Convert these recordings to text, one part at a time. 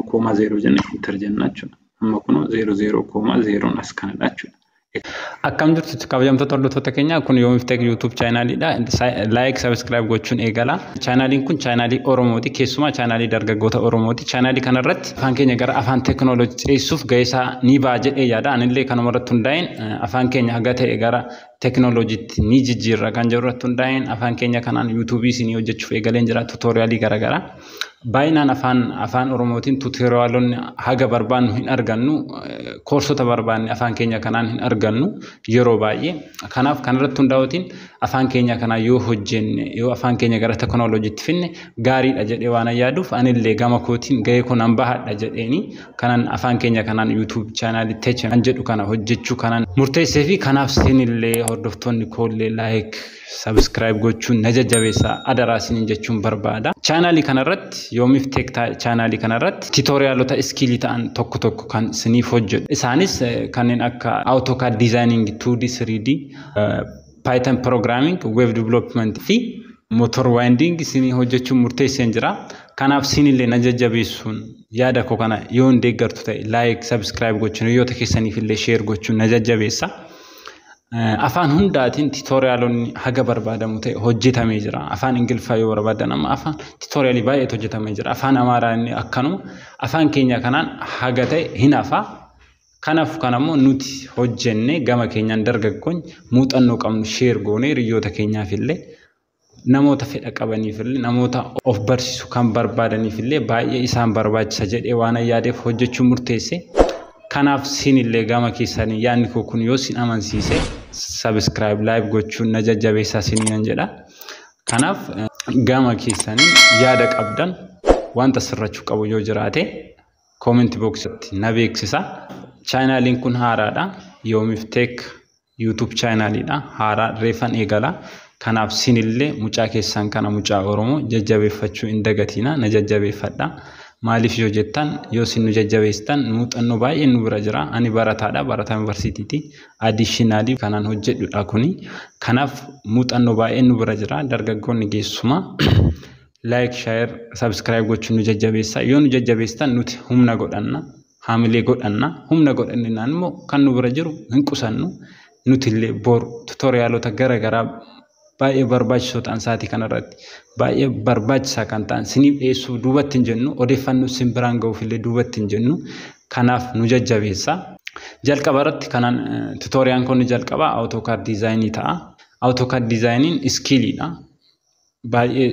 0,0 jennee enter jenna jechuudha. Amma kunoo 0 0,0 as kanadha jechuudha. Akkam jirtu, kabajamtoota hordoftoota keenya? Kun Yoomiif Tech YouTube chaanaaliidha. Like, subscribe gochuun eegala. Chaanaaliin kun chaanaalii Oromooti. Keessumaa chaanaalii dargaggoota Oromooti. Chaanaalii kanarratti afaan keenya gara afaan teekinooloojii ceesisuuf gahee isaa ni ba'a jedhee yaada. Anillee kanuma irratti hundaa'een afaan keenya haga ta'e gara teekinooloojiitti ni jijjiirra kan jedhu irratti hundaa'een afaan keenya kanaan yuutuubii isinii hojjechuuf eegaleen jira, tutorialii garaagaraa. Baay'inaan afaan Oromootiin tutorialonni haga barbaannu hin argannu, koorsota barbaanne afaan keenya kanaan hin argannu yeroo baay'ee. Kanaaf kanarratti hundaa'uutiin afaan keenya kanaan yoo hojjenne, yoo afaan keenya gara teekinooloojiitti finne gaariidha jedhee waan yaaduuf, anillee gama kootiin gahee koo nan bahadha jedheeni kanan afaan keenya kanaan YouTube chaanaalii Tech kan jedhu kana hojjechuu kanan murteessee fi kanaaf isinillee hordoftoonni koollee like, subscribe gochuun na jajjabeessa adaraa isiniin jechuun barbaada. Chaanaalii kanarratti, Yoomiif Tech chaanaalii kanarratti, tutorialota skillii ta'an tokko tokko kan isiniif hojjedhu. Isaanis kanneen akka AutoCAD designing 2D, 3D, Python programming, web development fi motor winding isinii hojjechuun murteesseen jira. Kanaaf isinillee na jajjabeessuun yaada koo kana yoo hin deeggartu ta'e, like, subscribe gochuun, hiriyoota keessaniif illee share gochuun na jajjabeessa. Afaan hundaatiin tutorialonni haga barbaadamu ta'e hojjetamee jira. Afaan Ingiliffaa yoo barbaadan amma afaan tutorialii baay'eetu hojjetamee jira. Afaan Amaaraa inni akkanuma. Afaan keenya kanaan haga ta'e hin hafa. Kanaaf kanammoo nuti hojjennee gama keenyaan dargaggoonni muuxannoo qabnu share goonee hiriyoota keenyaaf illee, namoota fedha qabaniif illee, namoota of barsiisuu kan barbaadaniif illee baay'ee isaan barbaachisa jedhee waan yaadeef hojjechuu murteesse. Kanaaf sinillee gama keessanii yaadni koo kun yoo sin amansiise, subscribe, like gochuun na jajjabeessaa siniinan jedha. Kanaaf gama keessanii yaada qabdan, wanta sirrachuu qabu yoo jiraate, comment boxitti na beeksisa. Chaanaaliin kun haaraadha. Yoomiif Tech YouTube chaanaaliidha. Haaraa reefan eegala. Kanaaf sinillee mucaa keessan kana, mucaa Oromoo jajjabeeffachuu hin dagatina, na jajjabeeffadha. Maaliif yoo jettan, yoo isin nu jajjabeessitan, muuxannoo baay'een nu bira jira. Ani barataadha. Barataa yuunivarsiitiiti. Additionally kanaan hojjedhudha kuni. Kanaaf muuxannoo baay'een nu bira jira. Dargaggoonni geessuma like, share, subscribe gochuun nu jajjabeessa. Yoo nu jajjabeessitan nuti humna godhanna. Haamilee godhanna. Humna godhannaan immoo kan nu bira jiru hin qusannu. Nuti illee boru tutorialota gara garaa baay'ee barbaachisoo ta'an, sa'aatii kanarratti baay'ee barbaachisaa kan ta'an siniif dhiyeessuuf duubatti hin jennu, odeeffannoo sin biraan ga'uuf illee duubatti hin jennu. Kanaaf nu jajjabeessa. Jalqaba irratti kanaan tutorialaan kun jalqaba AutoCAD designii ta'a. AutoCAD designiin skilliidha. Baay'ee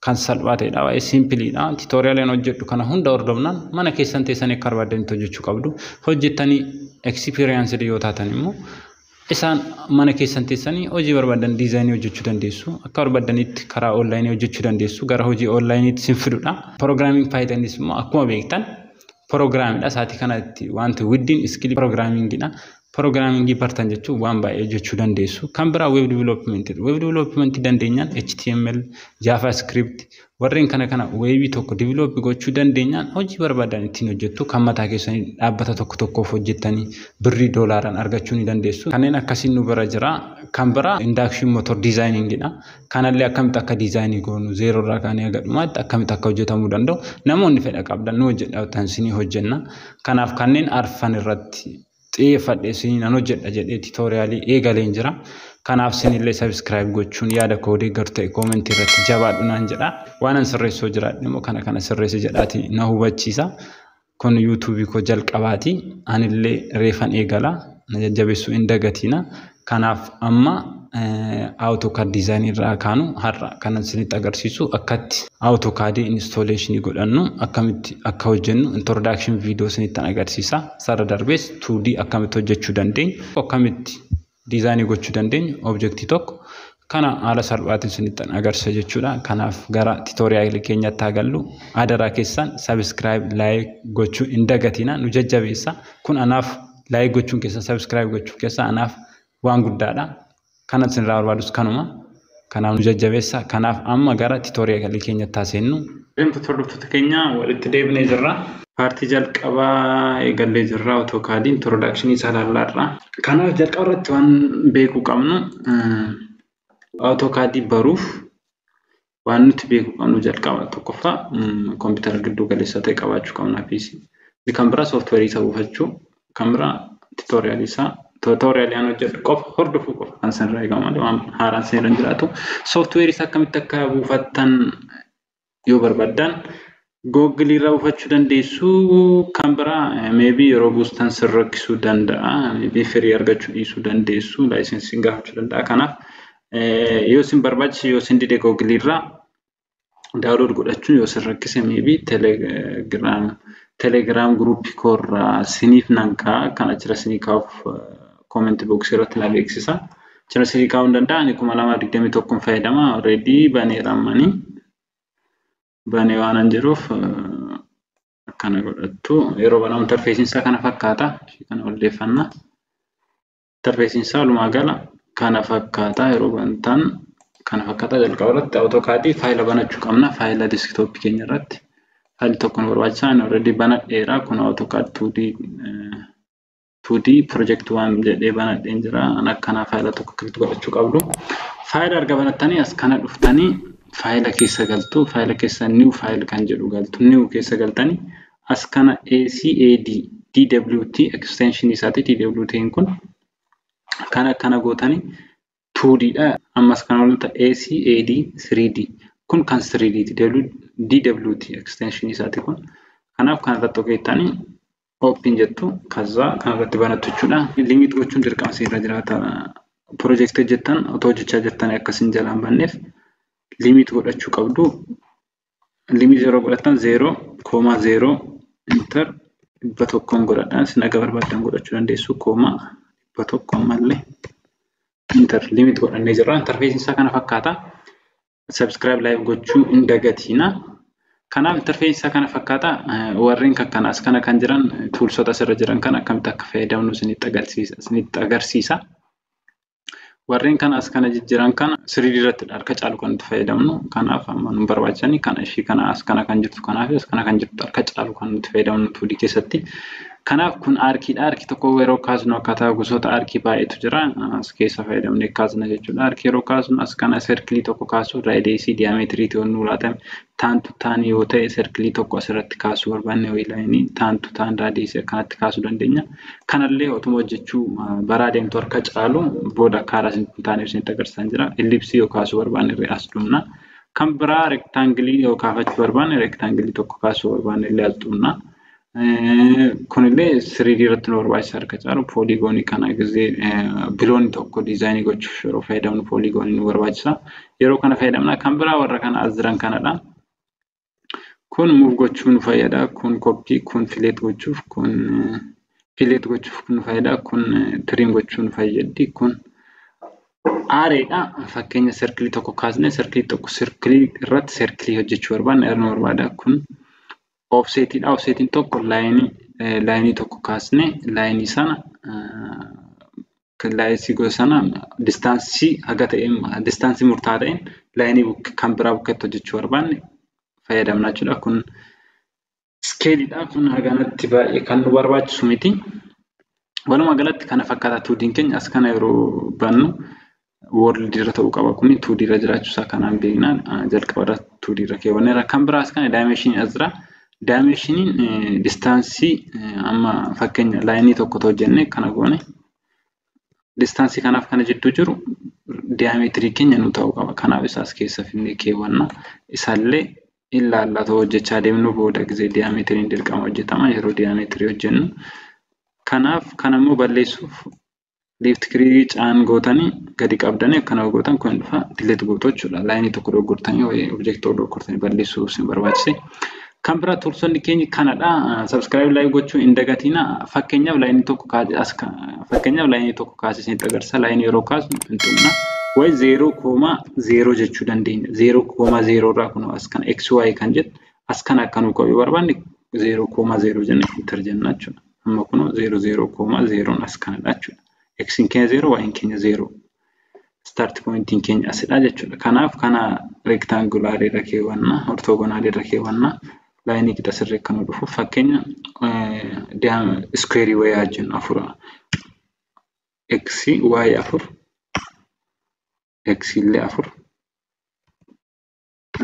kan salphaa ta'edha. Baay'ee simpleiidha. Tutorialaan hojjedhu kana hunda hordofnaan mana keessan teessanii akka barbaadanitti hojjechuu qabdu. Hojjettanii experienced yoo taatan immoo isaan mana keessan teessanii hojii barbaadan designii hojjechuu dandeessu. Akka barbaadanitti karaa onlineii hojjechuu dandeessu. Gara hojii onlineiitti sin fidudha. Programming Pythonis immoo akkuma beektan programmiidha. Sa'aatii kanatti wanti widdiin skillii programmingiidha. Programmingii bartan jechuun waan baay'ee hojjechuu dandeessu. Kan biraa web developmentiidha. Web developmentii dandeenyaan HTML, JavaScript warreen kana kana webii tokko develop gochuu dandeenyaan hojii barbaadan ittiin hojjettu, kan mataa keessanii dhaabbata tokko tokkoof hojjettanii birrii doolaaraan argachuu ni dandeessu. Kanneen akkasiin nu bira jira. Kan biraa induction motor designingiidha. Kanallee akkamitti akka designii goonu, zero irraa kaanee haga dhumaatti akkamitti akka hojjetamuu danda'u, namoonni fedha qabdan nu hojjedha isinii hojjenna. Kanaaf kanneen arfan irratti xiyyeeffadhee isinii nan hojjedha jedhee tutorialii eegaleen jira. Kanaaf isinillee subscribe gochuun yaada koo deeggartu ta'e commentii irratti jabaadhu naan jedha. Waan an sirreessoo jiraadhe immoo kana kana sirreessi jedhaati na hubachiisa. Kun yuutuubii koo jalqabaati. Anillee reefan eegala. Na jajjabeessuu hin dagatiina. Kanaaf amma AutoCAD designii irraa kaanu. Har'a kanan isinitti agarsiisu akkatti AutoCAD installationii godhannu, akkamitti akka hojjennu introduction video isinitti agarsiisa. Sarara darbees 2D akkamitti hojjechuu dandeenyu, akkamitti designii gochuu dandeenyu objectii tokko kana haala salphaatiin isinitti agarsiisa jechuudha. Kanaaf gara tutorialii keenyatti haa gallu. Adaraa keessan subscribe, like gochuu hin dagatina, nu jajjabeessa. Kun anaaf like gochuun keessan, subscribe gochuun keessan anaaf waan guddaadha. Kanan isinirraa barbaadus kanuma. Kanaaf nu jajjabeessa. Kanaaf amma gara tutorialii keenyatti haa seennu. Deemtoota hordoftoota keenya, walitti deebinee jirra. Partii jalqabaa eegallee jirra, AutoCAD introductionii isaa ilaallaarra. Kanaaf jalqaba irratti waan beekuu qabnu, AutoCAD baruuf Waan nuti beekuu qabnu jalqaba tokkoffaa kompiitara giddu galeessa ta'e qabaachuu qabna PC. Kan biraa sooftiweerii isaa buufachuu, kan biraa tuutoriyaalii isaa tuutoriyaalii aan hojjedhu qofa hordofuu qofa kan isinirraa eegamu malee waan haaraan isinirra hin jiraatu. Sooftiweerii isaa akkamitti akka buufattan yoo barbaaddan Googilii irraa buufachuu dandeessu. Kan biraa maybe yeroo buustan sin rakkisuu danda'a. Maybe firii argachuu dhiisuu dandeessu. Laayisensiin gaafachuu danda'a. Kanaaf yoo isin barbaachise yoo isin dide Googilii irraa daawunlood godhachuun yoo isin rakkise maybe Telegram guruupii koorraa siniif nan kaa'a. Kan achirra sinii kaa'uuf koomenti booksii irratti na beeksisa. Achirra sinii kaa'uu hin danda'a. Ani 2021 fayyadama. Already baneera ammanii. Banee waan hin jiruuf akkana godhattu. Yeroo banamu interfeesiin isaa kana fakkaata. Ishee kana ol deeffanna. Interfeesiin isaa walumaa gala kana fakkaata. Yeroo bantan kana fakkaata. Jalqaba irratti AutoCAD faayila banachuu qabna. Faayila diskitooppii keenya irratti. Faayilli tokko nu barbaachisa. Inni already banadheera. Kun AutoCAD 2D project 1 jedhee banadheen jira. An akkanaa faayila tokko akkamitti godhachuu qabdu. Faayila erga banattanii as kana dhuftanii faayila keessa galtu. Faayila keessa new file kan jedhu galtu. New keessa galtanii as kana ACAD DWT extension isaati. DWT kun kan akkana gootanii 2D dha. Ammas kan walitti ACAD 3D kun kan 3D ti. DWT extension isaati kun. Kanaaf kan irratti hojjettanii open jettu kaza kan irratti banattu jechuudha. Limit gochuun dirqama isinirra jiraata. Piroojeektii hojjettan otoo hojjechaa jirtanii akka isin jalaan banneef limit godhachuu qabdu. Limit yeroo godhattan 0,0 enter 100 godhadha. Isin aga barbaaddan godhachuu dandeessu. 100 ammallee enter limit godhannee jirra. Interfeesiin isaa kana fakkaata. Subscribe like gochuu hin dagatiina. Kanaaf interfeesiin isaa kana fakkaata. Warreen kan as kana kan jiran tuulsota asirra jiran kan akkamitti akka fayyadamnu isinitti agarsiisa. Warreen kana as kana jijjiiran kana 3D irratti harka caalu kan nuti fayyadamnu. Kanaaf amma nu barbaachisanii kana ishii kana as kana kan jirtu kanaaf as kana kan jirtu harka caalu kan nuti fayyadamnu 2D keessatti. Kanaaf kun aarkiidha. Aarkii tokko yeroo kaasnu akkaataa gosoota aarkii baay'eetu jira. As keessa fayyadamnee kaasna jechuudha. Aarkii yeroo kaasnu as kana serkilii tokko kaasuu raayideesii diiyaameetirii yoo nu laatame taantu taan yoo ta'e serkilii tokko asirratti kaasuu barbaanne wayilaayinii taantu taan raayideesii akkanatti kaasuu dandeenya. Kanallee otuma hojjechuu baraa deemtu harka caalu booda akka haaraa hin taaneef isinitti agarsiisaa jira. Illipsii yoo kaasuu barbaanne illee as dhumna. Kan biraa rektaangilii yoo kaafachuu barbaanne rektaangilii tokko kaasuu barbaanne illee as dhumna. Kunillee 3D irratti nu barbaachisa harka caalu pooligoonii kana gisee biloonni tokko diizaayinii gochuuf yeroo fayyadamnu pooligoonii nu barbaachisa. Yeroo kana fayyadamna. Kan biraa warra kana as jiran kanadha. Kun muuf gochuuf nu fayyada. Kun koppii, kun fileet gochuuf, kun fileet gochuuf nu fayyada. Kun tiriim gochuuf nu fayyaddi. Kun aareedha. Fakkeenya serkilii tokko kaasnee serkilii tokko serkilii irratti serkilii hojjechuu barbaanne nu barbaada. Kun offsetidha. Offsetiin tokko laayinii tokko kaasnee laayinii sana laayinii gosa sana distaansii haga ta'een distaansii murtaa'aa ta'een laayinii kan biraa bukkeetti hojjechuu barbaanne fayyadamna jechuudha. Kun iskeelidha. Kun haganatti baay'ee kan nu barbaachisu miti. Walumaa galatti kana fakkaata 2D'n keenya as kana yeroo bannu world irra ta'uu qaba. Kuni 2D irra jiraachuu isaa kanaan beekna. Jalqaba irra 2D irra keewwanneerra. Kan biraas kana daayimeeshinii as jira. Daayimeeshiniin distaansii amma fakkeenya laayinii tokko hojjenne kana goone distaansii kanaaf kana jidduu jiru diyaameetirii keenya nu ta'uu qaba. Kanaaf isaas keessa finnee keewwanna. Isaallee ilaallatoo hojjechaa deemnu booda gisee diyaameetiriin dirqama hojjetama yeroo diyaameetirii hojjennu. Kanaaf kanammoo balleessuuf lift kirii caan gootanii gadi qabdanii akkana gootan kun dhufa dileet gootu jechuudha. Laayinii tokko dogoggortanii objektii tokko dogoggortanii balleessuuf isin barbaachise. Kan biraa tuulsonni keenya kanadha. Subscribe like gochuu hin dagatina. Fakkeenyaaf laayinii tokko fakkeenyaaf laayinii tokko kaasee isinitti agarsiisa. Laayinii yeroo kaasnu hin tuqna. Wayi 0,0 jechuu dandeenya. 0,0 irraa kun as kana XY kan jedhu as kana akka nu qabu barbaanne 0,0 jennee enter jenna jechuudha. Amma kun 0,0,0 as kanadha jechuudha. X keenya 0, Y keenya 0. Start pointiin keenya asidha jechuudha. Kanaaf kana reektaangulaarii irra keewwanna, ortoogonaalii irra keewwanna. Laayinii qixa sirrii akka nu dhufu fakkeenya iskuweerii wayii jennu afur x y afur x illee afur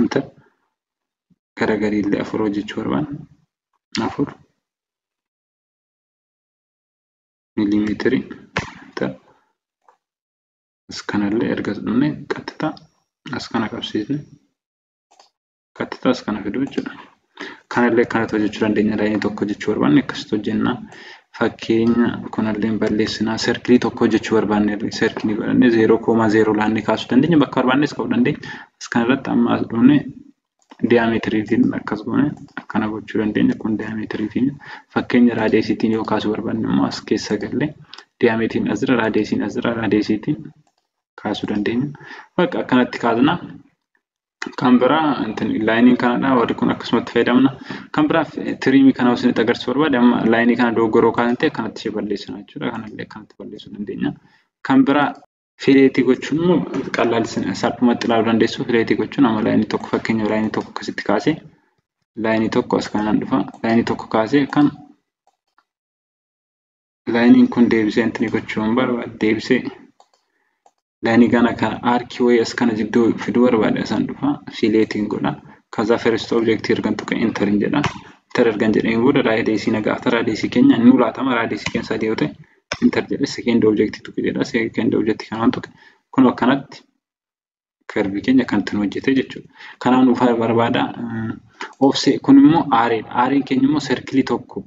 Enter. Gara gadiillee 4 hojjechuu barbaanne 4 miilimeetirii. Enter. As kanallee erga dhumne qaxxitaa as kana qabsiisne qaxxitaa as kana fiduu jechuudha. Kanallee akkanatti hojjechuu dandeenya. Laayinii tokko hojjechuu barbaanne akkasitti hojjenna. Fakkeenya kunallee balleessinaa. Serkilii tokko hojjechuu barbaanne serkilii godhannee 0,0 laannee kaasuu dandeenya. Bakka barbaannes ka'uu dandeenya. As kanarratti amma as dhumne diyaameetiriitiin akkas goone akkana gochuu dandeenya. Kun diyaameetiriitiin fakkeenya raadeesiitiin yoo kaasuu barbaanne immoo as keessa gallee diyaameetiriin as jira, raadeesiin as jira, raadeesiitiin kaasuu dandeenya. Bakka akkanatti kaasna. Kan biraa laayiniin kanadha. Warri kun akkasumatti fayyadamna. Kan biraa tiriimii kana isinitti agarsiisuu barbaade amma laayinii kana dogoggoroo kaasan ta'e akkanatti ishee balleessina jechuudha. Kanallee akkanatti balleessuu dandeenya. Kan biraa fileetii gochuun immoo qal'aan salphumatti ilaaluu dandeessu. Fileetii gochuun amma laayinii tokko fakkeenyaaf laayinii tokko akkasitti kaasee laayinii tokko as kanaan dhufa. Laayinii tokko kaasee kan laayiniin kun deebisee intini gochuu hin barbaade deebisee laayinii kana kan aarkii wayii as kana jidduu fiduu barbaade asaan dhufa fileetiin godha. Kaza first object ergan tuqe enterin jedha. Enter ergan jedheen booda raadeesii na gaafata. Raadeesii keenya nu laatama. Raadeesii keenya 3 yoo ta'e enter jedhe second object tuqe jedha. Second object kanaan tuqe kun akkanatti karbii keenya akkanatti nu hojjete jechuudha. Kanaaf nu barbaada. Offset kun immoo aareedha. Aareen keenya immoo serkilii tokko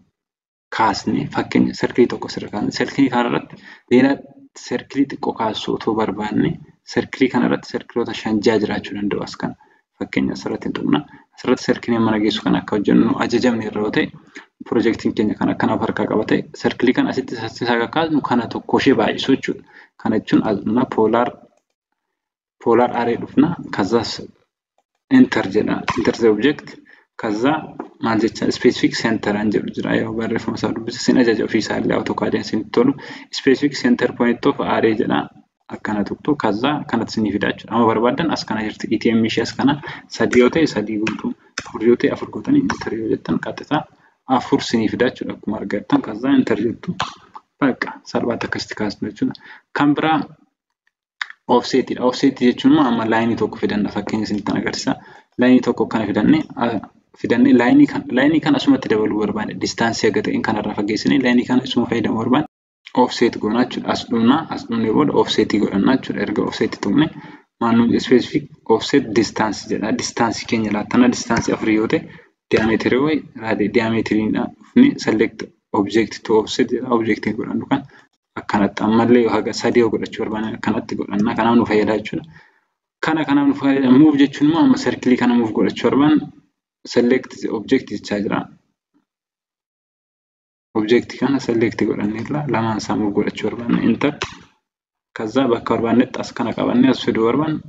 kaasne fakkeenya serkilii tokko sirra kaasne serkilii kanarratti leela serkilii xiqqoo kaasuu otoo barbaanne serkilii kanarratti serkiloota 5 6 jiraachuu danda'u as kana. Fakkeenya asirratti hin tuqna. Asirratti serkiliin mana geessu kan akka hojjennu ajajamne irra yoo ta'e piroojeektiin keenya kan akkanaaf harkaa qaba ta'e serkilii kana asitti sassaa kakkaasnu kana tokko ishee baay'isu jechuudha. Kana jechuun as dhufna poolaar aaree dhufna kazaas enter jedha. Enter the object kaza maal jecha specific center an jedhu jira. Yoo barreeffama isaa dubbise sin ajaja ofiisaa illee AutoCAD sin tolu specific center point of array jedha. Akkana tuqxu kaza kanatti sinii fida jechuudha. Amma barbaadan as kana jirti ATM ishee as kana 3 yoo ta'e 3 guutuu 4 yoo ta'e 4 gootanii enter yoo jettan qaxxitaa 4 sinii fida jechuudha. Akkuma argattan kaza enter jettu bakka salphaatti akkasitti kaasnu jechuudha. Kan biraa offsetidha. Offset jechuun immoo amma laayinii tokko fidanna fakkeenya isinitti agarsiisa. Laayinii tokko kana fidanne laayinii kana asumatti dabaluu barbaanne distaansii haga ta'een kanarraa fageessine laayinii kana asuma fayyadamuu barbaanne offset goona jechuudha. As dhumna as dhumnee booda offsetii godhanna jechuudha. Erga offsetii tuqne maal nuti specific offset distance jedha. Distaansii keenya laattana distaansii 4 yoo ta'e diyaameetirii wayi raadii diyaameetiriidha dhufne select object to offset jedha. Objectiin godhannu kan akkanatti ammallee haga 3 yoo godhachuu barbaanne akkanatti godhanna. Kanaaf nu fayyada jechuudha. Kanaaf nu fayyada. Move jechuun immoo amma serkilii kana move godhachuu barbaanne select object jechaa jira. Object kana select godhanneerra lamaan isaa move godhachuu barbaanne enter. Kaza bakka barbaannetti as kana qabannee as fiduu barbaanne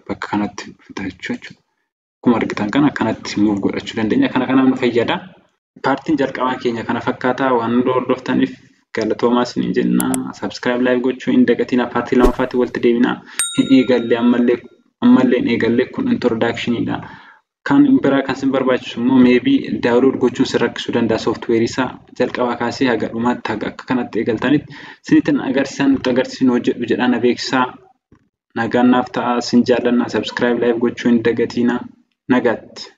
bakka kanatti fidachuu jechuudha. Akkuma argitan kana akkanatti move godhachuu dandeenya. Kana kanaaf nu fayyada. Paartiin jalqabaa keenya kana fakkaataa waan nu hordoftaniif galatoomaa isiniin jenna. Subscribe like gochuu hin dagatinaa. Paartii lammaffaatti walitti deebinaa. Hin eegalle ammallee hin eegalle kun introductionidha. Kan biraa kan sin barbaachisu immoo maybe download gochuun sin rakkisuu danda'a sooftiweerii isaa jalqabaa kaasee haga dhumaatti haga akka kanatti eegaltanitti isinitti agarsiisan nutti agarsiisnu hojjedhu jedhaa na beeksisaa. Nagaan naaf ta'aa sin jaallanna. Subscribe like gochuu hin dagatinaa. Nagaatti.